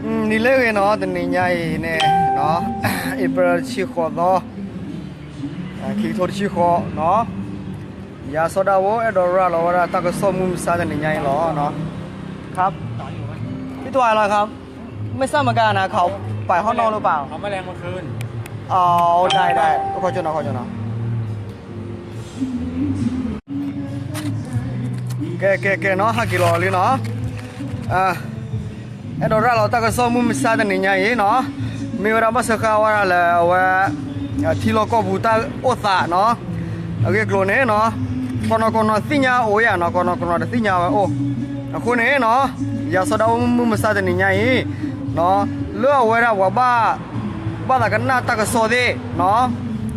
နံၤလၢအဂ့ၤနီၤ, တနံၤညါအံၤန့ၣ်, April တဆံဃိးသီ, ခံကထိတဆံဃိးနီၤ, ယၤစီၤဒၣ်ဝိ အဲၣ်ဒိးရၤလီၤဝဲဒၣ်တၢ်ကစီၣ်မုၢ်မဆါတနံၤညါအံၤလီၤ. ครับ พี่ตัวอะไรครับ ไม่ทราบเหมือนกันนะ เขาไปข้างนอกหรือเปล่า อ๋อ ได้ได้ ขอโทษนะ ขอโทษนะ ကဲ ကဲ ကဲနီၤ, ဟဲက့ၤလီၤလံနီၤ, အဲၣ်ဒိးရၤလီၤတၢ်ကစီၣ်မုၢ်မဆါတနံၤညါအံၤနီၤ, မ့ၢ်ဝဲဒၣ်ဘၣ်ဆၢဃာ်ဝဲဒၣ်လၢအဝဲ ထံလီၢ်ကီၢ်ပူၤတၢ်အိၣ်သးနီၤ, အဂ့ၢ်အကျိၤန့ၣ်နီၤ, ကိးနီၤကိးနီၤသ့ၣ်ညါအိၣ်ယၤနီၤ, ကိးနီၤကိးနီၤတသ့ၣ်ညါဝဲအိၣ်, အဃိန့ၣ်နီၤ, ယၤစီၤဒၣ်ဝိမုၢ်မဆါတနံၤညါအံၤ လၢအဝဲဒၣ်ပှၤဘၣ် ဘၣ်သးကနၣ်တၢ်ကစီၣ်သ့ၣ်နီၤ,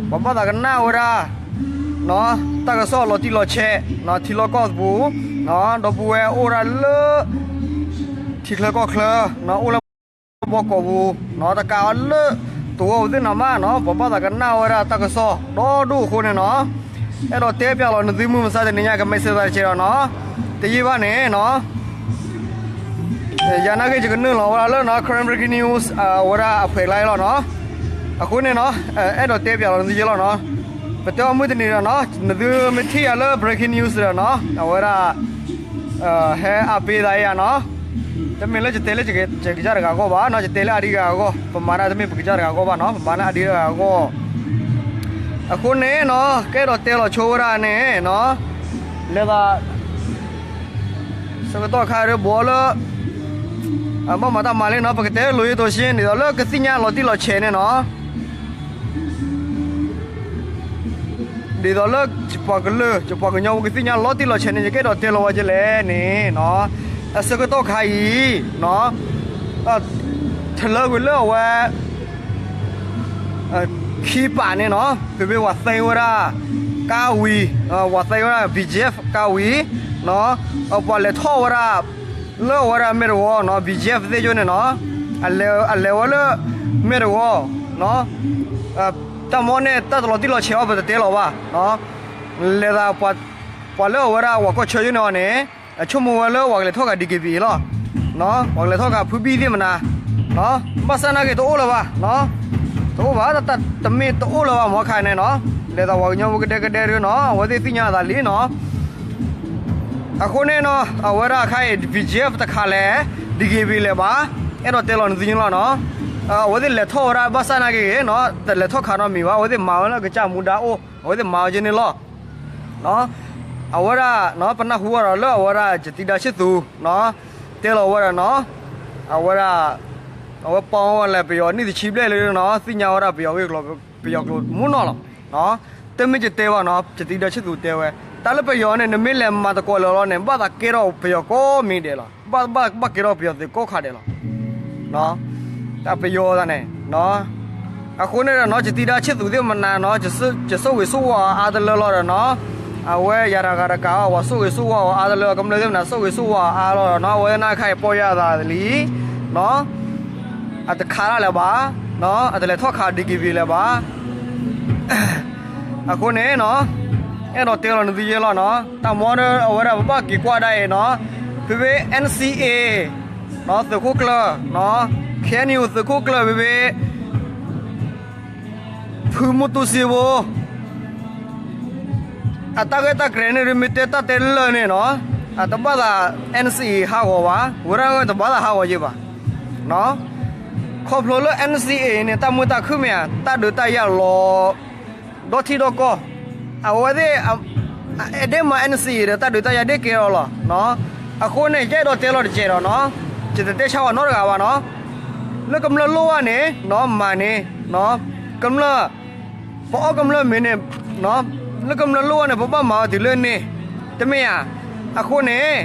ပှၤဘၣ်သးကနၣ်ဝဲဒၣ် တၢ်ကစီၣ်လီၤတံၢ်လီၤဆဲး ထံလီၢ်ကီၢ်ပူၤ, ဒီပုၢ်ဝဲၢ်အိၣ်ဝဲဒၣ်လၢ ထံချၢကီၢ်ချၢ, အိၣ်လၢဘီကီၢ်ပူၤ, တကးအီၤလၢ တဝီပူၤသ့ၣ်နီၤမးနီၤ, ပှၤဘၣ်သးကနၣ်ဝဲဒၣ်တၢ်ကစီၣ်ဒီဒူၣ်အဃိန့ၣ်နီၤ, အဲၣ်ဒိးတဲပၠးလီၤနသုမုၢ်မဆါတနံၤညါ ကမ့ၢ်စ့သးတကဲးဒီးနီၤ, တယံာ်ဘၣ်န့ၣ်နီၤ ယၤနာ်က့ ယကနုာ်လီၤဝဲဒၣ်လၢနီၤ Karen Breaking News အဝဲဒၣ်အဖှဲးလါလီၤနီၤ, အဃိန့ၣ်နီၤ, အဲၣ်ဒိးတဲပၠးလီၤနသုယဲလီၤနီၤ, ပတဲအီၤမုၢ်တနံၤဒီးနီၤ, နသုမ့ၢ်ထံၣ်ယၤလၢ Breaking News ဒီးနီၤ, အဝဲဒၣ် ဟဲအါပ့သးယၤနီၤ, တမ့ၢ်လၢယတဲလၢယကစၢ်တဂၤအဂီၢ်ဘၣ်နီၤ, ယတဲလၢအဒံတဂၤအဂီၢ်, ပမၤတၢ်တမ့ၢ်ပကစၢ်တဂၤအဂီၢ်ဘၣ်နီၤ, ပမၤလၢအဒံတဂၤအဂီၢ်, အဃိန့ၣ်နီၤ, ကအဲၣ်ဒိးတဲလီၤဆိဝဲဒၣ်န့ၣ်နီၤ, လဲၤသး ဆၢကတီၢ်ခါဒ်ဘီလၢ အဘၣ်မၤတၢ်မၤလံနီၤ, ပကတဲလိၤယိၤတိၤဆ့န့ၣ်ဒီး လၢကသ့ၣ်ညါလီၤတံၢ်လီၤဆဲးန့ၣ်နီၤ, ဒ်သိးလၢ ယပှၤကလုာ် ယပှၤကညီဖိကသ့ၣ်ညါလီၤတံၢ်လီၤဆဲးန့ၣ် ယကအဲၣ်ဒိးတဲလီၤဝဲဒ်လဲၣ်န့ၣ်နီၤ, အဆၢကတီၢ်ခါအံၤ ထလၢကွံာ်လၢအဝဲ ခံပာ်န့ၣ်နီၤ, ဖဲဖဲပှၤသ့ဝဲဒၣ် ကါဝံၤ, ပှၤသ့ဝဲဒၣ် BGF ကါဝံၤ, ပှၤလဲၤထီၣ်ဝဲဒၣ် လၢအဝဲဒၣ်မဲာ်တဝီနီၤ, BGF သ့ၣ်ယိန့ၣ်နီၤ, အလဲၤဝဲလၢ မဲာ်တဝီ, တၢ်မီန့ၣ် တၢ်တလီၤတံၢ်လီၤဆဲးအီၤ ပတတဲလီၤဘၣ်, လဲၤသး ပှၤလၢအဝဲဒၣ်ပှၤကီၢ်ဆၢယိန့ၣ်အီၤန့ၣ် အဆိကမိၣ်ဝဲလၢပှၤကလဲၤထီၣ်ဃာ် DKBA လီၤ, ပှၤကလဲၤထီၣ်ဃာ်ဖုဘံၣ်သ့ၣ်မနၤ, ဘၣ်ဆၣ်နာ်က့တအိၣ်လၢၤဘၣ်, တအိၣ်ဘၣ်, တမ့ၢ်တအိၣ်လၢၤဘၣ် မဟါခါန့ၣ်နီၤ, လဲၤသးပှၤကညီဖိကဒဲကဒဲဒ်နီၤ, အဝဲသ့ၣ်သ့ၣ်ညါအသးလံနီၤ, အဃိန့ၣ်နီၤ အဝဲဒၣ်အခါအံၤ BGF တခါလဲၣ်, DKBA လဲၣ်ဘၣ်, အဲၣ်ဒိးတဲလီၤနသုညိလီၤနီၤ, အဝဲသ့ၣ်လဲၤထီၣ်ဝဲဒၣ် ဘၣ်ဆၣ်နာ်က့ဂ့ၤနီၤ, တလဲၤထီၣ်ခးနီတမံၤဘၣ်, အဝဲသ့ၣ်မၤဝဲလၢကစၢ်မူဒါအိၣ်, အဝဲသ့ၣ်မၤဝဲက့န့ၣ်လီၤ. အဝဲဒၣ် ပနၢ်ဟူဝဲဒီးလၢအဝဲဒၣ် ကသံဒါဆ့သူ တဲလီၤဝဲဒၣ်နီၤ, အဝဲဒၣ် အဝဲပီဝဲလဲၣ် ပယီၤနံၣ်တဆံဘျဲၣ်လၢနီၤ, သ့ၣ်ညါဝဲဒၣ်ပယီၤဂ့ၢ်ကျိၤ ပယီၤကျိၤမူနီၤလီၤ. တမ့ၢ်ယတဲဘၣ်နီၤ, ကသံဒါဆ့သူတဲဝဲ, တၢ်လၢပယီၤန့ၣ် နမ့ၢ်လဲၤမၤသကိးလၢၤလီၤန့ၣ် ဘၣ်သးကဲထီၣ်ပယီၤကိးမံၤဒဲးလီၤ, ဘၣ်ဘၣ်ကဲထီၣ်ပယီၤသုးကိးခါဒဲးလီၤ. တၢ်ပယီၤသးန့ၣ် အဃိန့ၣ်ဒီးနီၤ ကသံဒါဆ့သူသ့ၣ်မနၤနီၤ, ကဆိၣ်ဂ့ၤဆိၣ်ဝါအီၤအါတလၢလီၤဒီးနီၤ, အဝဲယၤတဂၤတကးအီၤ ပှၤဆိၣ်ဂ့ၤဆိၣ်ဝါအီၤအါတလၢ ကမျၢၢ်သ့ၣ်မနၤ ဆိၣ်ဂ့ၤဆိၣ်ဝါအီၤအါလီၤဒီးနီၤ, အဝဲသ့ၣ်န့ၣ်ခါအံၤပီၢ်ယၢ်အသးလံနီၤ, အတခးတၢ်လၢၤဘၣ်, အတလဲၤထီၣ်ခး DKBA လၢၤဘၣ်. အဃိန့ၣ်နီၤ, အဲၣ်ဒိးတဲလီၤနသုယဲလီၤနီၤ, တၢ်မီဒီးအဝဲဒၣ်ပဘၣ်က့ၤကွၢ်ဒၣ်အံၤနီၤ, ဖဲဖဲ NCA သုးခိၣ်ကျၢၢ်, KNU သုးခိၣ်ကျၢၢ်ဖဲဖဲ ဖုမူတူစ့ဖိ အတၢ်ဂ့ၢ်တၢ်ကျဲၤန့ၣ် မ့ၢ်တဲတၢ်တဲလၢာ်န့ၣ်နီၤ, အတဘၣ်သး NCA ဟးဂီၤဘၣ်, ဝဲဒၣ်တဘၣ်သးဟးဂီၤယဲဘၣ်. ခီဖျိလၢ NCA န့ၣ် တၢ်မုာ်တၢ်ခုၣ်မ့ၢ်ဧါ, တၢ်ဒုးတၢ်ယၤလီၤ ဒီထံဒီကီၢ်, အဝဲသ့ၣ် အဲၣ်ဒိးမၤ NCA ဒီး တၢ်ဒုးတၢ်ယၤဒ်ကဲထီၣ်လီၤ. အဃိန့ၣ် ယအဲၣ်ဒိးတဲလီၤတကဲးဒီးနီၤ, ယတတဲဆါဝဲနီတဂၤဘၣ်နီၤ, လၢကမျၢၢ်လိၣ်ဘၣ်န့ၣ် မၤန့ၣ်, ကမျၢၢ် ပအီၣ်ကမျၢၢ်မ့ၤန့ၣ်, လၢကမျၢၢ်လိၣ်ဘၣ်န့ၣ် ပဘၣ်မၤဝဲတုၤလၢန့ၣ်, တမ့ၢ်ဧါ. အဃိန့ၣ်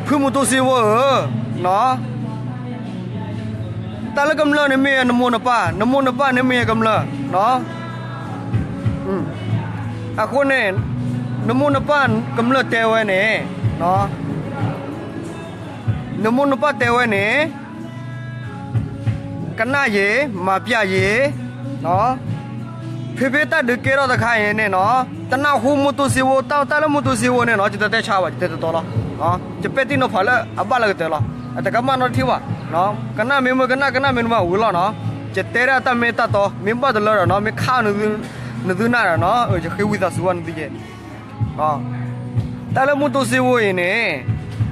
ဖုမူတူစ့ဖိဧၢ, တၢ်လၢကမျၢၢ်န့ၣ်မ့ၢ်နမိၢ်နပၢ်, နမိၢ်နပၢ်န့ၣ်မ့ၢ်ကမျၢၢ်. အဃိန့ၣ် နမိၢ်နပၢ်ကမျၢၢ်တဲဝဲန့ၣ်, နမိၢ်နပၢ်တဲဝဲန့ၣ် ကနၣ်ယ့ၤ, မၤပျၢ်ယ့ၤ, ဖဲဖဲတၢ်ဒုးကဲထီၣ်တခါအံၤန့ၣ်နီၤ, တနၢ်ဟူမူတူစ့ဝိ တၢ်လၢမူတူစ့ဝိန့ၣ်နီၤ, ယတတဲဆါဘၣ်, ယတဲတတီလီၤ. ယပဲာ်တံၢ်နီၤဖးလၢအဘၣ်လၢကတၢၢ်လီၤ. အတကမၣ်နီတထံၣ်ဘၣ်. ကနၣ်မ့ၢ်မုာ်ကနၣ်, ကနၣ်မ့ၢ်တမုာ်ဝံၤလီၤနီၤ. ယတဲဒၣ်တၢ်မ့ၢ်တၢ်တီ, မ့ၢ်ဘၣ်တလၢဒီးနီၤ, မ့ၢ်ခးနသုနၢ်ဒီးနီၤ, ယဃ့ဝံသးစူၤဘၣ်နသုကဲ တၢ်လၢမူတူစ့ဝိအံၤန့ၣ်,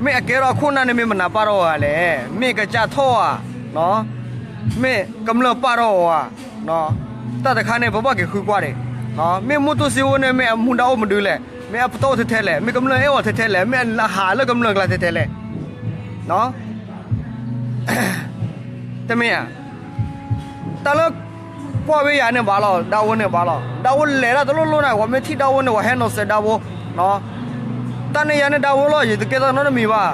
မ့ၢ်အကဲထီၣ်အခိၣ်နၢ်န့ၣ် မ့ၢ်မနုၤပာ်ထီၣ်အီၤဧါလဲၣ်, မ့ၢ်ကစၢ်ထီၣ်ဧါ, မ့ၢ်ကမျၢၢ်ပာ်ထီၣ်အီၤဧါ, တၢ်တခါန့ၣ် ပဘၣ်က့ၤဃုကွၢ်ဒံး. မ့ၢ်မူတူစ့ဝိန့ၣ် မ့ၢ်အမူဒါအိၣ်မနုၤလဲၣ်, မ့ၢ်အပတီၢ်အိၣ်ထဲထဲလဲၣ်, မ့ၢ်ကမျၢၢ်အဲၣ်အီၤထဲထဲလဲၣ်, မ့ၢ်အဟးလၢကမျၢၢ်ကျါထဲထဲလဲၣ်. တမ့ၢ်ဧါ. တၢ်လၢကွၢ်ဝဲယၤန့ၣ်ဘၣ်လီၤ, ဒၣ်ဝိန့ၣ်ဘၣ်လီၤ, ဒၣ်ဝိလဲၤတၢ်တလိၣ်လိၣ်န့ၣ်, ပှၤမ့ၢ်ထံၣ်ဒၣ်ဝိန့ၣ် ပှၤဟဲနီၤစဲးဒၣ်ဝိ, တၢ်န့ၣ်ယၤန့ၣ်ဒၣ်ဝိလီၤ, ယတကဲသးနီတမံၤဘၣ်.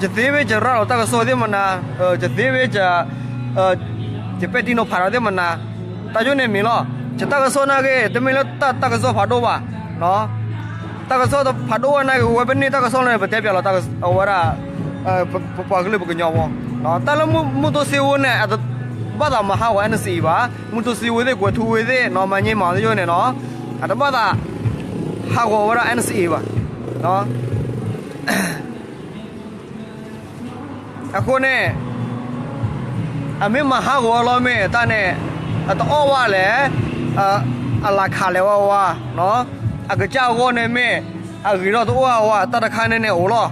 ယသ့ဝဲယရၤလီၤတၢ်ကစီၣ်သ့ၣ်မနၤ, ယသ့ဝဲ ယပဲာ်တံၢ်နီၤဖးထီၣ်သ့ၣ်မနၤ, တၢ်ယိၣ်န့ၣ်မ့ၢ်လီၤ. ယတၢ်ကစီၣ်နာ်က့ တမ့ၢ်လၢတၢ်ကစီၣ်ဖးဒိၣ်ဘၣ်. တၢ်ကစီၣ်ဖးဒိၣ်ဝဲနာ်က့ ဝဲပန့ၢ်တၢ်ကစီၣ်လီၤန့ၣ် ပတဲပၠးလီၤအဝဲဒၣ် ပပှၤကလုာ်ပကညီဝီ, တၢ်လၢမူတူစ့ဝိန့ၣ် အတဘၣ်သးမၤဟးဂီၤ NCA ဘၣ်, မူတူစ့ဝိသ့ၣ်ကွဲးထူဝ့သ့ၣ်နီၤ မၤညံမၤသ့ၣ်ယိၣ်န့ၣ်နီၤ, အတဘၣ်သးဟးဂီၤဝဲဒၣ် NCA ဘၣ်. အဃိန့ၣ် အမ့ၢ်မၤဟးဂီၤလီၤမ့ၢ်တၢ်န့ၣ်, အတအီၣ်ဘၣ်လဲၣ်, အလၤခးလဲၤဝဲဝါ, အကစၢ်အဂီၢ်န့ၣ်မ့ၢ် အဂ့ၤထီၣ်တအိၣ်အဝါ တၢ်တခါန့ၣ်န့ၣ်အိၣ်လီၤ.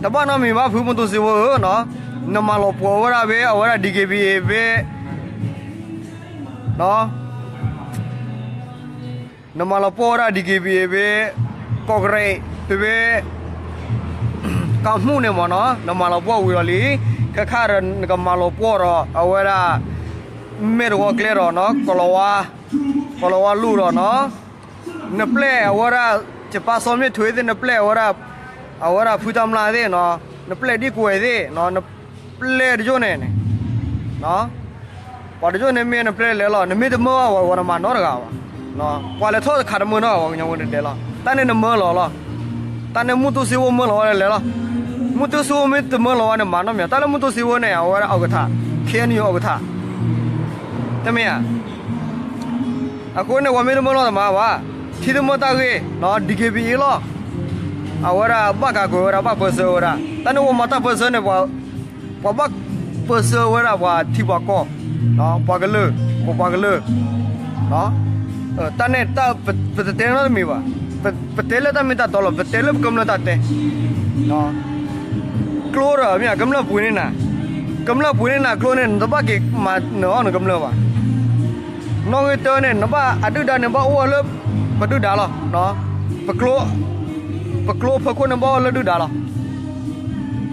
တဘၣ်နီတမံၤဘၣ် ဖုမူတူစ့ဝိဧၢ, နမၤလီၤပှီၢ်ဝဲဒၣ်ဖဲ အဝဲဒၣ် DKBA ဖဲ နမၤလီၤပှီၢ်ဝဲဒၣ် DKBA ဖဲ ကီၢ်ကရ့ၣ် ဖဲဖဲ ကမူၣ်န့ၣ်မ့ၢ်နီၤ, နမၤလီၤပှီၢ်ဝံၤလီၤလံ, ခဲခါဒီးနကမၤလီၤပှီၢ်ဒီး အဝဲဒၣ် မဲာ်တဝီကျဲဒီးနီၤ, ကီၢ်လီၤဝါ, ကီၢ်လီၤဝါလူၢ်ဒီးနီၤ, နပျဲၢ်အဝဲဒၣ် ယပၢ်စီၤမ့ၣ်ထွဲသ့ၣ် နပျဲၢ်အဝဲဒၣ်, အဝဲဒၣ်ဖုတၢ်မျၢ်သ့ၣ်နီၤ, နပျဲၢ်ဒ်ကွဲးသ့ၣ်, နပျဲၢ်တယိၣ်န့ၣ်န့ၣ် ပှၤတယိၣ်န့ၣ်မ့ၢ်နပျဲၢ်လဲၤလီၤ, နမ့ၢ်တမၢအီၤ ပှၤနမၤနီတဂၤဘၣ်. ပှၤလဲၤထီၣ်တခးတမၢနီတဂၤဘၣ် ကညီဝဲန့ၣ်တဲလီၤ, တၢ်န့ၣ်နမၢလီၤလီၤ, တၢ်န့ၣ်မူတူစ့ဝိမၢလီၤဝဲလဲၤလီၤ, မူတူစ့ဝိမ့ၢ်တမၢလီၤဝဲန့ၣ် မၤနီတမံၤ, တၢ်လၢမူတူစ့ဝိန့ၣ် အဝဲဒၣ်အကထး, ခဲအံၤအကထး, တမ့ၢ်ဧါ. အဃိန့ၣ် ပှၤမ့ၢ်တမၢလီၤတမၤဘၣ်, ထံတမၢတၢ်ဂ့ၤ, DKBA လီၤ, အဝဲဒၣ်ဘၣ်ကးကွံာ်ဝဲဒၣ် ဘၣ်ပၢဆှၢဝဲဒၣ်, တၢ်န့ၣ်ပှၤမၤတၢ်ပၢဆှၢန့ၣ် ပှၤဘၣ်ပၢဆှၢဝဲဒၣ်ပှၤထံပှၤကီၢ်, ပှၤကလုာ်, ပပှၤကလုာ်, တၢ်န့ၣ် ပတတဲနီတမံၤဘၣ်, ပတဲလၢတၢ်မ့ၢ်တၢ်တီလီၤ, ပတဲလၢပကမျၢၢ်တၢ်တဲ ကျိဒီးမ့ၢ်ကမျၢၢ်ပှ့ၤန့ၢ်နၤ, ကမျၢၢ်ပှ့ၤန့ၢ်နၤကျိန့ၣ် နတဘၣ်က့ၤမၤနၢၤအီၣ်နကမျၢၢ်ဘၣ်. နီၣ်ဂံၢ်တၢန့ၣ် နဘၣ်အဒုၣ်ဒါန့ၣ် ဘၣ်အိၣ်ဝဲလၢပဒုၣ်ဒါလီၤ. ပကျိ, ပကျိဖီခိၣ်န့ၣ် ဘၣ်အိၣ်လၢဒုၣ်ဒါလီၤ.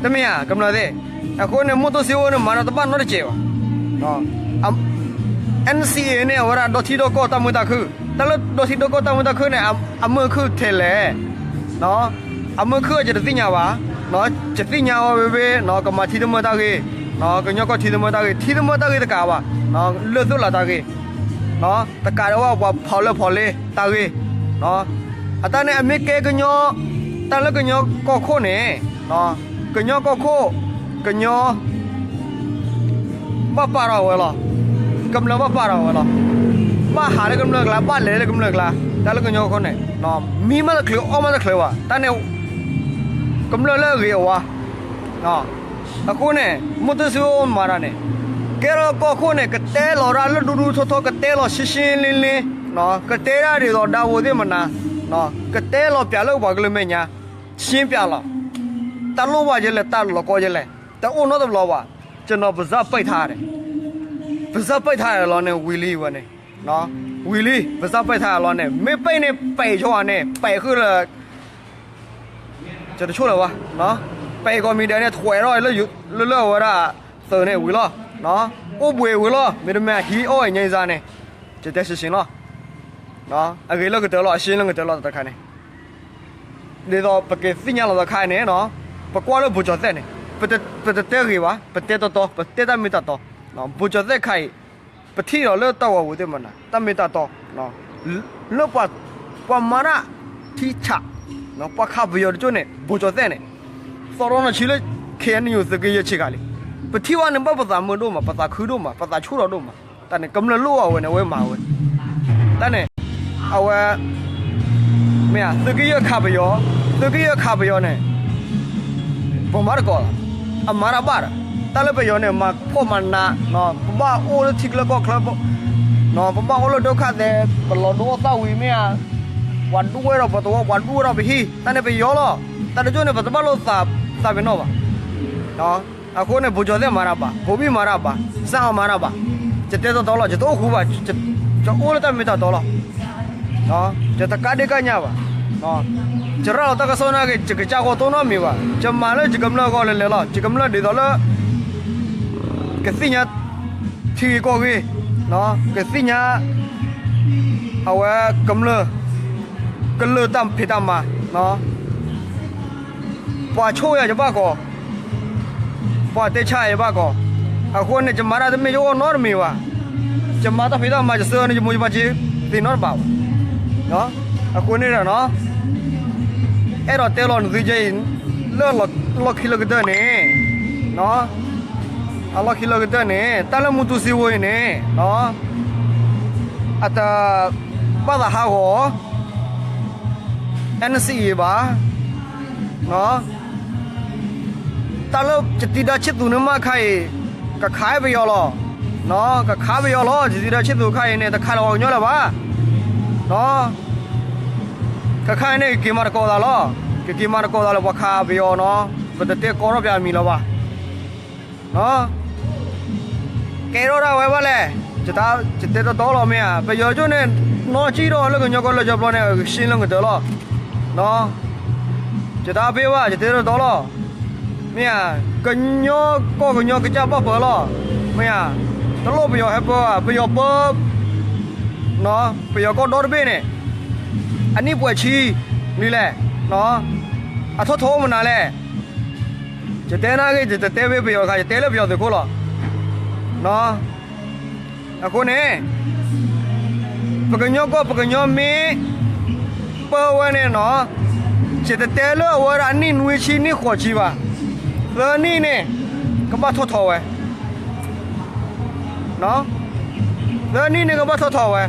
တမ့ၢ်ဧါ ကမျၢၢ်သ့ၣ်. အဃိန့ၣ် မူတူစ့ဝိန့ၣ် မၤဒီးတဘၣ်နီတစဲးဘၣ် NCA န့ၣ် အဝဲဒၣ်ဒီထံဒီကီၢ်တၢ်မုာ်တၢ်ခုၣ်, တၢ်လၢဒီထံဒီကီၢ်တၢ်မုာ်တၢ်ခုၣ်န့ၣ် အမုာ်ခုၣ်ထဲလဲၣ်, အမုာ်ခုၣ်အံၤ ယတသ့ၣ်ညါဘၣ်, ယသ့ၣ်ညါဝဲဖဲ ကမၤထံတမၢတၢ်ဂ့ၤ, ကညီကီၢ်ထံတမၢတၢ်ဂ့ၤ, ထံတမၢတၢ်ဂ့ၤတကးဘၣ်, လၢၢ်သိၣ်လးတၢ်ဂ့ၤ, တကးဒံးဘၣ် ပှၤဖီၣ်လၢၢ်ဖီၣ်လ့တၢ်ဂ့ၤ, အတၢ်န့ၣ် အမ့ၢ်ကဲကညီ, တၢ်လၢကညီကီၢ်ခိၣ်န့ၣ်, ကညီကီၢ်ခိၣ်, ကညီ ဘၣ်ပာ်ထီၣ်ဝဲလီၤ. ကမျၢၢ်ဘၣ်ပာ်ထီၣ်ဝဲလီၤ. ဘၣ်ဟးလၢကမျၢၢ်ကျါ, ဘၣ်လဲၤလၢကမျၢၢ်ကျါ, တၢ်လၢကညီကီၢ်ခိၣ်န့ၣ်, မံမးတချုး အီၣ်မးတချုးဘၣ်, တၢ်န့ၣ် ကမျၢၢ်လၢအဂ့ၤအဝါ. အဃိန့ၣ် မူတူစ့အိၣ်မၤတၢ်န့ၣ်, ကဲထီၣ်ကီၢ်ခိၣ်န့ၣ် ကတဲလီၤဒၣ်လၢဒူဒူထီထီ, ကတဲလီၤရှင်းရှင်းလင်းလင်း, ကတဲဒၣ်ဒ်သိးဒၣ်ဝိသ့ၣ်မနၤ, ကတဲလီၤပၠးလၢပှၤကလုာ်မဲာ်ညါ, ရှင်းပၠးလီၤ. တၢ်လိၣ်ဘၣ်ယဲလဲၣ်, တၢ်လီၤကီယဲလဲၣ်, တအိၣ်နီတဘျီဘၣ်. ကျွန်တော် ပါးစပ်ပိတ်ထားတယ်, ပါးစပ်ပိတ်ထားတယ်လီၤန့ၣ် ဝံၤလံဝဲန့ၣ်, ဝံၤလံ ပါးစပ်ပိတ်ထားတယ်လီၤန့ၣ်, မ့ၢ်ပိတ်န့ၣ် ပိတ်ဆိန့ၣ် ပိတ်ဃုာ်လၢ တချို့လၢၤဘၣ်, ပိတ်ကီၢ်မံၤဒဲးန့ၣ် ထွဲးထီၣ်လၢ လၢအဝဲဒၣ်သုးန့ၣ်ဝံၤလီၤ. အိၣ်ဘှံးဝံၤလီၤ, မ့တမ့ၢ်ဟံးအီၣ်အံၤညါအံၤစါန့ၣ်, ကတဲရှင်းရှင်းလီၤ. အဂ့ၤလၢကတၢၢ်လီၤ, အရှင်းလၢကတၢၢ်လီၤတခါန့ၣ် ဒ်သိးပကသ့ၣ်ညါလီၤတခါန့ၣ်, ပကွၢ်လၢ ဗိုလ်ချုပ် သဲၣ်န့ၣ်, ပတတဲဂ့ၤဘၣ်, ပတဲတီတီ, ပတဲတၢ်မ့ၢ်တၢ်တီ, ဗိုလ်ချုပ် သဲၣ် ခါအံၤ, ပထံၣ်ဒီးလၢတၢ်ဂီၤပူၤသ့ၣ်မနၤ, တၢ်မ့ၢ်တၢ်တီ, လၢပှၤ, ပှၤမၤတၢ်ထံဆး, ပှၤခးပယီၤတကၠိန့ၣ် ဗိုလ်ချုပ် သဲၣ် န့ၣ်, သီရီနီၢ်ဆံလၢ KNU သုးက့ယဲၢ်ဆံးခါလံ. ပထံၣ်ဝဲန့ၣ် ဘၣ်ပသးမုာ်ဒိၣ်မး, ပသးခုဒိၣ်မး, ပသးဆူၣ်ထီၣ်ဒိၣ်မး. တၢ်န့ၣ် ကမျၢၢ်လိၣ်အဝဲန့ၣ် အဝဲမၤဝဲ, တၢ်န့ၣ် အဝဲ မ့ၢ်ဧါ, သုးက့ယဲၢ်ခးပယီၤ, သုးက့ယဲၢ်ခးပယီၤန့ၣ် ပမၤတကိးလီၤ, အမၤတၢ်ဘၣ်ဒီး, တၢ်လၢပယီၤန့ၣ် မၤဖှီၣ်မၤနး, ပဘၣ်အိၣ်လၢထံချၢကီၢ်ချၢ, ပဘၣ်အိၣ်လၢဒုက္ခသည်, ပလီၤဒိသၣ်ဝံၤမ့ၢ်ဧါ, ပှၤဒူဝဲဒီးပသဝီ, ပှၤဒူဝဲဒီးပဟံၣ်, တၢ်န့ၣ်ပယီၤလီၤ, တၢ်တကၠိန့ၣ် ပတဘၣ်လိၣ်သးပ့ၤနီၣ်ဘၣ်. အဃိန့ၣ် ဗိုလ်ချုပ်သ့ၣ်မၤတၢ်ဘၣ်, ဗိုလ်မှူးမၤတၢ်ဘၣ်, စစ်အုပ်မၤတၢ်ဘၣ်, ယတဲတီတီလီၤ, ယတအိၣ်ဃူဘၣ်, ယအိၣ်လၢတၢ်မ့ၢ်တၢ်တီလီၤ, ယတကးဒ့ၣ်ကညးဘၣ်, ယရၤလီၤတၢ်ကစီၣ်နာ်က့ ယကစၢ်ဂီၤတိၢ်နီတမံၤဘၣ်, ယမၤလၢယကမျၢၢ်အဂီၢ်လဲၤလဲၤလီၤ, ယကမျၢၢ်ဒ်သိးလၢ ကသ့ၣ်ညါ ထံဂ့ၢ်ကီၢ်ဂ့ၢ်, ကသ့ၣ်ညါ အဝဲကမျၢၢ် ကလုာ်တၢ်ဖံးတၢ်မၤ, ပှၤဆိၣ်ယၤယဘၣ်ကီး, ပှၤတဲဆါယဘၣ်ကီး, အဃိန့ၣ် ယမၤတၢ်တမ့ၢ်ယအိၣ်နီတမံၤဘၣ်, ယမၤတၢ်ဖံးတၢ်မၤ ယဆှၢန့ၢ်ယမိၢ်ယပၢ်က့ၤသ့ၣ်နီတဘၣ်ဘၣ်, အဃိန့ၣ်ဒီး အဲၣ်ဒိးတဲလီၤနသုကဲအံၤ လၢအလီၢ်ခံလီၢ်ကတၢၢ်န့ၣ်, အလီၢ်ခံလီၢ်ကတၢၢ်န့ၣ် တၢ်လၢမူတူစ့ဖိအံၤန့ၣ် အတဘၣ်သးဟးဂီၤ NCA ဘၣ်, တၢ်လၢယတံၤဒါဆံၣ်သူးန့ၣ်မးခါအံၤ ကခးပယီၤလီၤ, ကခးပယီၤလီၤ, ယတံၤဒါဆံၣ်သူးခါအံၤန့ၣ် တခးလၢပှၤကညီလၢၤဘၣ်, ကခါအံၤန့ၣ် ကက့ၤမၤသကိးသးလီၤ, ကက့ၤမၤသကိးသးလၢပှၤခးပယီၤနီၤ, ပတတဲကီထီၣ်ပှၤအမံၤလၢၤဘၣ်, ကဲထီၣ်ဒၣ်ဝဲဘၣ်လဲၣ်, ယတဲတီတီလီၤမ့ၢ်ဧါ, ပယီၤကၠိန့ၣ် နီၢ်ကံၣ်ထီၣ်လၢကညီကီၢ်လၢကညီဘျီန့ၣ် ကရှ့လၢကတၢၢ်လီၤ, ယတၢ်ဖ့ဘၣ် ယတဲတီတီလီၤ, မ့ၢ်ဧါ, ကညီကီၢ်ကညီကစၢ်ဘၣ်ပၢလီၤ, မ့ၢ်ဧါ, တလိၣ်ပယီၤဟဲပၢဘၣ်, ပယီၤပၢ ပယီၤကီၢ်ဒီတဘ့ၣ်န့ၣ် အနံၣ်ပှဲၤဆံလံလဲၣ်, အထီၣ်ထီအိၣ်မနုၤလဲၣ်, ယတဲနာ်က့ ယတတဲဝဲပယီၤတခါ, ယတဲလၢပယီၤသုးခိၣ်လီၤ, အဃိန့ၣ် ပကညီကီၢ်ပကညီမ့ၢ် ပၢဝဲန့ၣ်နီၤ, ယတတဲလၢအဝဲဒၣ်နံၣ်နွံဆံနံၣ်ဃိးဆံဘၣ်, သၢနံၣ်န့ၣ် ကဘၣ်ထီၣ်ထီဝဲ သၢနံၣ်န့ၣ်ကဘၣ်ထီၣ်ထီဝဲ,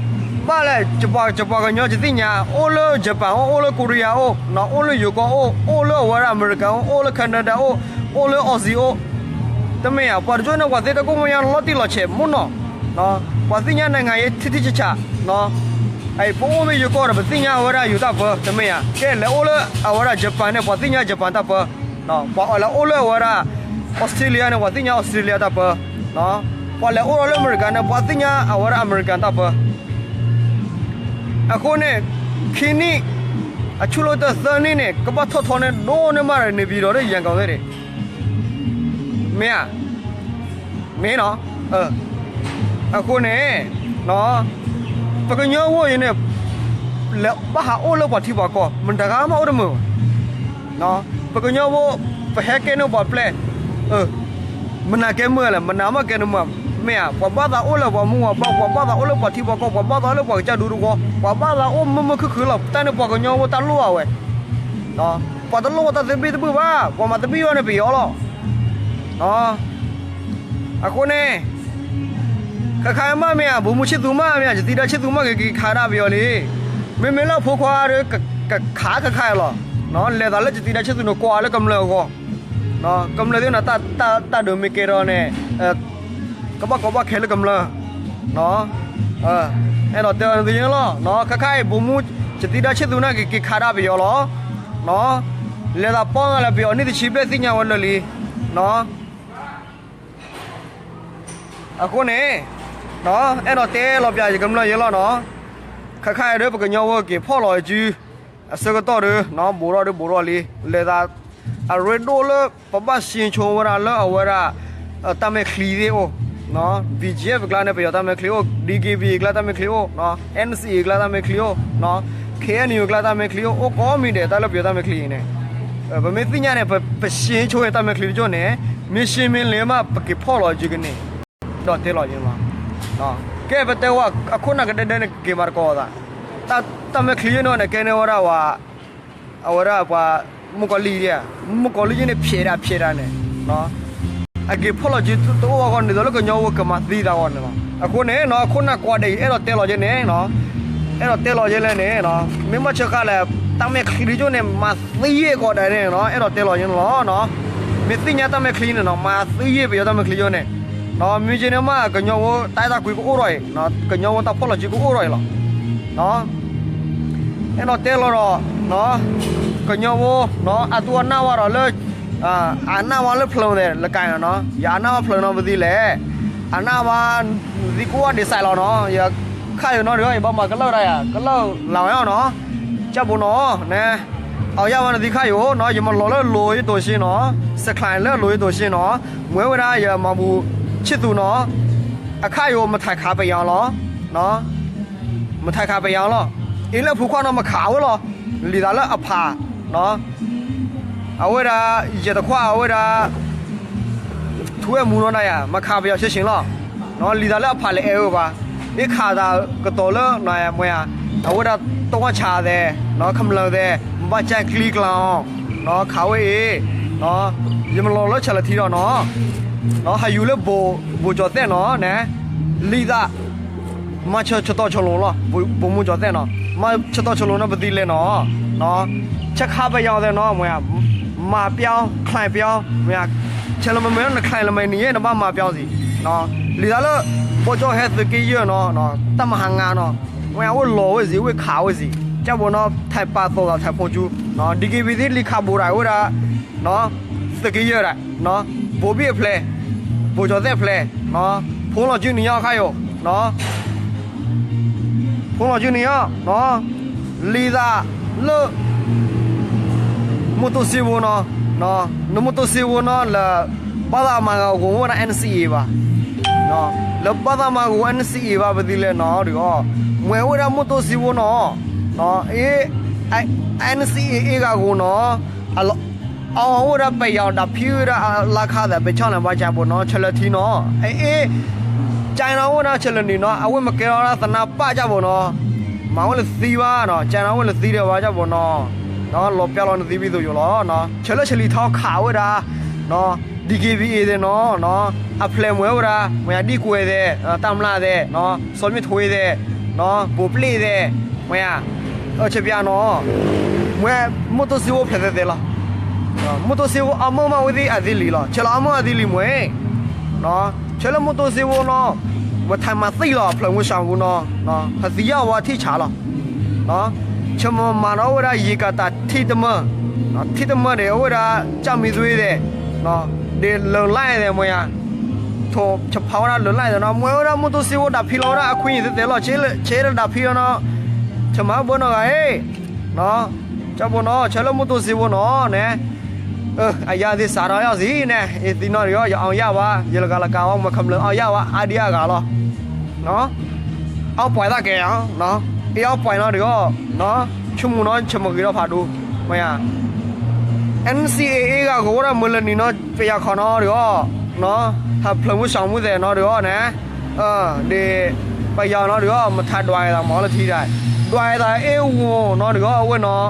ဘၣ်လဲၣ်, ယပှၤကညီယသ့ၣ်ညါ အိၣ်လၢ Japan အိၣ်, အိၣ်လၢ Korea အိၣ်, အိၣ်လၢယိၤကီၢ်အိၣ်, အိၣ်လၢအဝဲဒၣ် America အိၣ်, အိၣ်လၢ Canada အိၣ်, အိၣ်လၢ Aussie အိၣ်, တမ့ၢ်ဧါ, ပှၤတကၠိန့ၣ် ပှၤသ့တၢ်ကိၢ်မုၢ်ညါလီၤတံၢ်လီၤဆဲးမ့ၢ်နီၤ, ပှၤသ့ၣ်ညါ နိုင်ငံရေး ထံထံဆးဆး, ပအိၣ်မ့ၢ်ယိၤကီၢ်ဒီး ပသ့ၣ်ညါအဝဲဒၣ်ယိၤတၢ်ပၢ, တမ့ၢ်ဧါ, ကဲလဲၤအိၣ်လၢအဝဲဒၣ် Japan န့ၣ် ပှၤသ့ၣ်ညါ Japan တၢ်ပၢ, ပှၤလဲၤအိၣ်လၢအဝဲဒၣ် Australia န့ၣ် ပှၤသ့ၣ်ညါ Australia တၢ်ပၢ, ပှၤလဲၤအိၣ်ဒီးလၢ America န့ၣ် ပှၤသ့ၣ်ညါအဝဲဒၣ် America တၢ်ပၢ, အဃိန့ၣ် ခံနံၣ် အဆူၣ်လၢတၢ်သၢနံၣ်န့ၣ် ကဘၣ်ထီၣ်ထီန့ၣ် ဒိၣ်န့ၢ်မးဒီး နေပြည်တော် ဒီး ရန်ကုန် သ့ၣ်န့ၣ်, မ့ၢ်ဧါ, မ့ၢ်နီၤ, အဃိန့ၣ် ပကညီဖိအံၤန့ၣ် လဲၤဘၣ်ဟးအိၣ်လၢပှၤထံပှၤကီၢ် မတၤဂၤမးအိၣ်တမုာ်ဘၣ်, ပကညီဖိ ပဟဲကဲန့ၢ်ပှၤပျဲၢ်, မနုၤကဲမုာ်လဲၣ်, မနုၤမးကဲန့ၢ်မုာ်, မ့ၢ်ဧါ, ပှၤဘၣ်သးအိၣ်လၢပှၤမူပှၤဘီ, ပှၤဘၣ်သးအိၣ်လၢပှၤထံပှၤကီၢ်, ပှၤဘၣ်သးအိၣ်လၢပှၤကစၢ်ဒူတဝီ, ပှၤဘၣ်သးအိၣ်မုာ်မုာ်ခုၣ်ခုၣ်လီၤ, တၢ်န့ၣ်ပှၤကညီဖိတၢ်လိၣ်အဝဲ ပှၤတလိၣ်ဝဲတၢ်သဘံၣ်သဘုၣ်ဘၣ်, ပှၤမၤသဘံၣ်ဝဲန့ၣ်ပယီၤလီၤ, အဃိန့ၣ် ခါခါမးမ့ၢ်ဧါ, ဗိုလ်မှူးချစ်သူမးမ့ၢ်ဧါ, ယတံၤဒါချစ်သူမး ကက့ၤခးဒၣ်ပယီၤလံ, မ့မ့ၢ်လၢအဖိခွါဒီး ကခးခါခါလီၤ, လဲၤသးလၢယတံၤဒါချစ်သူန့ၣ် ကွၢ်လၢကမျၢၢ်အဂီၢ်, ကမျၢၢ်သ့ၣ်န့ၣ် တၢ်ဒုးမ့ၢ်ကဲထီၣ်န့ၣ် ကဘၣ်ကီဘၣ်ခဲလၢကမျၢၢ်, အဲၣ်ဒိးတဲအီၤန့ၣ်သ့ၣ်ညါလီၤ, ခါခါအံၤ ဗိုလ်မှူး ယတံၤဒါချစ်သူန့ၣ် ကက့ၤခးဒၣ်ပယီၤလီၤ, လဲၤသးပီနၤလၢပယီၤ နံၣ်တဆံဘျဲၣ် သ့ၣ်ညါဝဲလၢာ်လံ, အဃိန့ၣ် အဲၣ်ဒိးတဲလီၤပျးယကမျၢၢ်ယဲလီၤနီၤ, ခါခါအံၤဒီး ပကညီဖိက့ၤဖီၣ်လီၤစု အဆၢကတီၢ်ဒီး ဘူးထီၣ်ဒီးဘူးထီၣ်လံ, လဲၤသး အရ့ဒိၣ်လၢ ပဘၣ်စံးဆိဝဲဒၣ်လၢအဝဲဒၣ် တၢ်မဲာ်ချံသ့ၣ်အိၣ်, BGF အကျါန့ၣ် ပယီၤတၢ်မဲာ်ချံအိၣ်, DKBA အကျါတၢ်မဲာ်ချံအိၣ်, NCA အကျါတၢ်မဲာ်ချံအိၣ်, KNU အကျါတၢ်မဲာ်ချံအိၣ်, အိၣ်ကိးမံၤဒဲး တၢ်လၢပယီၤတၢ်မဲာ်ချံအံၤန့ၣ်, ပမ့ၢ်သ့ၣ်ညါန့ၣ် ပစံးဆိဝဲတၢ်မဲာ်ချံတကၠိန့ၣ် မ့ၢ်ရှင်းမ့ၢ်လ့မး ပက့ၤဖီၣ်လီၤစုကန့ၣ်, ဒီးတဲလီၤယဲလီၤ, ကဲပတဲဝဲ အခိၣ်နၢ်ကဒဲဒဲန့ၣ် ကက့ၤမၤသကိးသး, တၢ်မဲာ်ချံယဲန့ၣ် ကဲန့ၢ်ဝဲဒၣ်ဝဲ အဝဲဒၣ်ပှၤ မုၣ်ကီၤလံၢ်ဧါ, မုၣ်ကီၤလံၢ်ယဲန့ၣ် ဖျဲးဒၣ်ဖျဲးဒၣ်န့ၣ်, အဂ့ၢ်ဖီၣ်လီၤစုတအိၣ်အဂီၢ်န့ၣ် ဒ်သိးလၢကညီဖိကမၤသံသးအဂီၢ်န့ၣ်လီၤ. အဃိန့ၣ်နီၤ အခိၣ်နၢ်ကိးဂၤဒဲးအံၤ အဲၣ်ဒိးတဲလီၤက့ၤန့ၣ်နီၤ, အဲၣ်ဒိးတဲလီၤက့ၤလဲၣ်န့ၣ်နီၤ, မ့ၢ်မ့ၢ်ဆၢဃာ်လဲၣ် တၢ်မဲာ်ချံကၠိန့ၣ် မၤသံယ့ၢ်ကိးဂၤဒဲးန့ၣ်နီၤ, အဲၣ်ဒိးတဲလီၤက့ၤန့ၣ်လီၤ. မ့ၢ်သ့ၣ်ညါတၢ်မဲာ်ချံန့ၣ်နီၤ မၤသံယ့ၢ်ပယီၤတၢ်မဲာ်ချံကၠိန့ၣ်နီၤ, မ့ၢ်က့န့ၣ်မး ကညီဖိတၢ်အဲၣ်တၢ်ကွံကအိၣ်ထီၣ်အံၤ, ကညီဖိတၢ်ဖီၣ်လီၤစုကအိၣ်ထီၣ်အံၤလီၤ. အဲၣ်ဒိးတဲလီၤဒီး ကညီဖိ အသူအနၢ်ဝါဒီးလၢ အနၢ်ဝါလၢဖျၢၣ်န့ၣ် လကၤနီၤ, ယအနၢ်ဝါဖျၢၣ်နီၤ ပသံလဲၣ်, အနၢ်ဝါ နသံကိးဂၤဒဲးစးလီၤနီၤ, ယခါယိၤနီၤဒီး ယဘၣ်မၤကလၢၢ်ဒၣ်ယၤ ကလၢၢ်လၢ်ဝဲအီၤနီၤ, ကၠၢ်ဘိနီၤ နဲ အီယၢ်ဝဲနသံခါယိၤနီၤ, ယမၤလီၤလၢလိၤယတိၤရှ့နီၤ, စဲးချးလၢအလိၤယတိၤရှ့နီၤ, မ့ၢ်ဝဲဒၣ်ယမၤဘူၣ်ဆံၣ်သူနီၤ, အခါယိၤမထးခးပယီၤလီၤ မထးခးပယီၤလီၤ, အ့လၢဖူခွါနီၤ မခးဝဲလီၤ, လံာ်သးလၢအဖး အဝဲဒၣ် ယဲၢ်တခွါအဝဲဒၣ် ထူဝဲမူနီၤဒၣ်ယၤ မခးပယီၤဆ့ဆ့လီၤ, လံာ်သးလၢအဖးလဲၤအဲၣ်ဝဲဘၣ်, အ့ခးသးကတီၤလၢ မ့ၢ်ဧါ, အဝဲဒၣ်တဝၢ်ဆးသဲး ခမျၢၢ်သဲး မဘၣ်ကၢ်ကျံကျါအီၤ, ခးဝဲအံၤ ယမၤလီၤလၢဆၢလၢထံဒီးနီၤ, ဟးယူၤလၢ ဘိၣ်ကၠီၤသဲးနီၤ နဲ လံာ်သး မၤဆၢဆၢတီၢ်ဆၢလိၤလီၤ, ဘိၣ်မူကၠီၤသဲးနီၤ, မၤဆၢတီၢ်ဆၢလိၤနီၤ ပသံလဲၣ်နီၤ, ဆၢခါပယီၤသဲးနီၤ မ့ၢ်ဧါ, မၤပျီ ချဲပျီ မ့ၢ်ဧါ, ဆဲးလၢမ့ၢ်မ့ၢ်နချဲလၢမ့ၢ်နံၤယဲ နဘၣ်မၤပျီစ့ၢ်, လံာ်သးလၢ ဘီကၠီဟဲသုးက့ယဲၢ်နီၤ, တၢ်မၤဟးငါနီၤ, မ့ၢ်ဧါ အိၣ်လီၤဝဲစ့ၢ် ဝဲခးဝဲစ့ၢ်, ကၠၢ်ဘိနီၤ ထဲးပာ်သိၣ်သးထဲးဖိကၠူ, ဒံက့ၤဘံသ့ၣ်လံခးဘိဒၣ်ဝဲဒၣ် သုးက့ယဲၢ်ဒၣ် ဘိၣ်ဘ့ၣ်အဖျဲၣ်, ဘိၣ်ကၠီၤသဲးဖျဲၣ်, ဖိလီၤစုနံၤညါခါယိၤ, ဖိလီၤစုနံၤညါ, လံာ်သးလၢ မိၢ်တိၢ်စ့ဖိနီၤ, နမိၢ်တိၢ်စ့ဖိနီၤ လၢ ဘၣ်သးမၤဂၤဂီၤဝဲဒၣ် NCA ဘၣ်, လၢဘၣ်သးမၤဂီၤ NCA ဘၣ် ပသံလဲၣ်နီၤဒီး, မ့ၢ်ဝဲဒၣ်မိၢ်တိၢ်စ့ဖိနီၤ, အ့ NCA အ့ဂၤဂီၤနီၤ, အီၣ်ဝဲဒၣ်ပယီၤဒၣ်ဖံးဝဲဒၣ်အလါခါသး ပဆီၣ်န့ၣ် ဘၣ်ကၠၢ်ဘိနီၤ ဆၢလၢထံနီၤ, အ့ ကၠၢ်နီၤဝဲဒၣ်ဆၢလၢနံၤနီၤ အဝဲမ့ၢ်ကဲထီၣ်ဒၣ်သနၢ်ပၢ်ကၠၢ်ဘိနီၤ, မၤဝဲလၢသံဘၣ်နီၤ ကၠၢ်နီၤဝဲလၢသံဒီးဘၣ်ကၠၢ်ဘိနီၤ, လီၤပျီလီၤနသံဘံသိးယိာ်လီၤ, ဆၢလၢဆၢလံၤထီခးဝဲဒၣ် ဒံက့ဘံအ့သဲးနီၤ, အဖျဲၣ်မ့ၢ်ဝဲဒၣ် မ့ၢ်ဧါ ဒံကွဲးသဲး တၢ်မျၢ်သဲး စီၤမ့ၢ်ထွ့သဲး ဘိၣ်ပျ့ၣ်သဲး မ့ၢ်ဧါ, အဆၢပၠးနီၤ, မ့ၢ်မိၢ်တိၢ်စ့ဖိဖျဲးသဲးသဲးလီၤ, မိၢ်တိၢ်စ့ဖိအမုၢ်မးဝဲသ့ၣ်အသံလံၤလီၤ, ဆဲးလီၤအမုၢ်အသံလံၤမ့ၢ် ဆဲးလၢမိၢ်တိၢ်စ့ဖိနီၤ, မ့ၢ်ထးမၤသံလီၤဖျၢၣ်မူစှၤပူၤနီၤ, ဟသံယၢ်ဝဲထံၣ်ဆးလီၤ, ဆၢမၤမၤနီၤ အဝဲဒၣ်ယံၤကၤတၢ်ထံၣ်တမၢၢ်, ထံၣ်တမၢၢ်န့ၣ် အဝဲဒၣ်ကၠၢ်မံသွ့သဲး, ဒ်လၢလၢသဲးမ့ၢ်ဧါ, ထိၣ်ဆဖးဝဲဒၣ်လၢလၢသဲးနီၤ, မ့ၢ်ဝဲဒၣ်မိၢ်တိၢ်စ့ဖိဒၣ်ဖံးလီၤဝဲဒၣ်အခွံသဲးသဲးလီၤ, ဆဲးလၢဒၣ်ဖံးလီၤနီၤ, ဆၢမၤဘၢနီၤဂၤအံၤ, ကၠၢ်ဘိနီၤ ဆဲးလၢမိၢ်တိၢ်စ့ဖိနီၤန့ၣ် အယၤသ့ၣ်စးထီၣ်ယီၤစံးန့ၣ် အသံနီၤဒီး ယအီၣ်ယၢ်ဘၣ် ယလကၤလကၤအီၣ်မၤခမျၢၣ်အီၣ်ယၢ်ဘၣ် အါဒံအါဂၤလီၤ, အီၣ်ပှဲၤသးကဲၤဧါ, အအီၣ်ပှဲၤနီၤဒီး ဆိကမိၣ်နီၤ ဆၢမုၢ်ဂ့ၤထီၣ်ဖးဒိၣ်, မ့ၢ်ဧါ, NCA အ့ဂၤဂီၤဝဲဒၣ်မုၢ်လၢနံၤနီၤ ပယီၤခီနီၤဒီး ဟးဖျၢၣ်မူစှၤမူသဲးနီၤဒီးန့ၣ် ဒ်ပယီၤနီၤဒီး မထါဒွးသးမၤလၢထံဒၣ်, ဒွးသးအ့ၣ်ဂီၤနီၤဒီး အဝဲနီၤ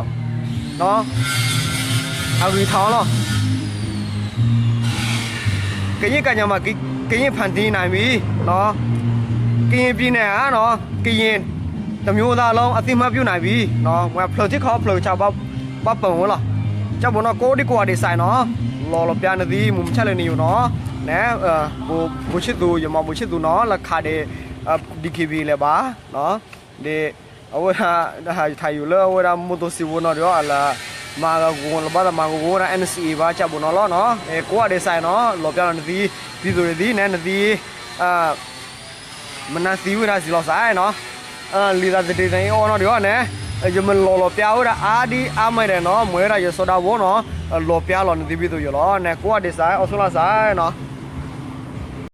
အဂံၢ်ထီၣ်လီၤ, ကရင်ကညးမၤ ကရင်ဖန်တီးနိုင်ပြီ, ကရင်ပြည်နယ်ဟာ ကရင်တစ်မျိုးသားလုံး အသိအမှတ်ပြုနိုင်ပြီ, ဖျၢၣ်ထံခီဖျၢၣ်ကစၢ် ဘၣ်ပၢၢ်ဝဲလီၤ, ကၠၢ်ဘိနီၤ ကိးဒံကိးဂၤဒဲးစးနီၤ, လီၤလီၤပျါနသံ မုၢ်မဆါလၢနံၤယိာ်နီၤ, န့ၣ် ဘူၣ်ဆံၣ်သူ ယမၤဘူၣ်ဆံၣ်သူနီၤ လၢခးဒံး DKBA လဲၤဘၣ်, ဒ် အဝဲဒၣ် ယထးယူၤလၢအဝဲဒၣ်မိၢ်တိၢ်စ့ဖိနီၤဒီး အလၢ မၤဂၤဂီၤ လၢဘၣ်သးမၤဂီၤဝဲဒၣ် NCA ဘၣ်ကၠၢ်ဘိနီၤလီၤနီၤ, ကိးဂၤဒဲးစးနီၤ လီၤပျါလီၤနသံ ဒ်သိးဒ်သံန့ၣ် နသံ မနၤသံဝဲဒၣ်စံးလီၤစးနီၤ, လံာ်သးတဒ့သးအီၤနီၤဒီးန့ၣ် ယမၤလီၤလီၤပျါဝဲဒၣ်အါဒံအါမဲာ်ဒဲးနီၤ, မ့ၢ်ဝဲဒၣ်ယစီၤဒၤဘိနီၤ, လီၤပျါလီၤနသံဘံသိးယိာ်လီၤ, န့ၣ် ကိးဂၤဒဲးစး အိၣ်ဆူၣ်လီၤစးနီၤ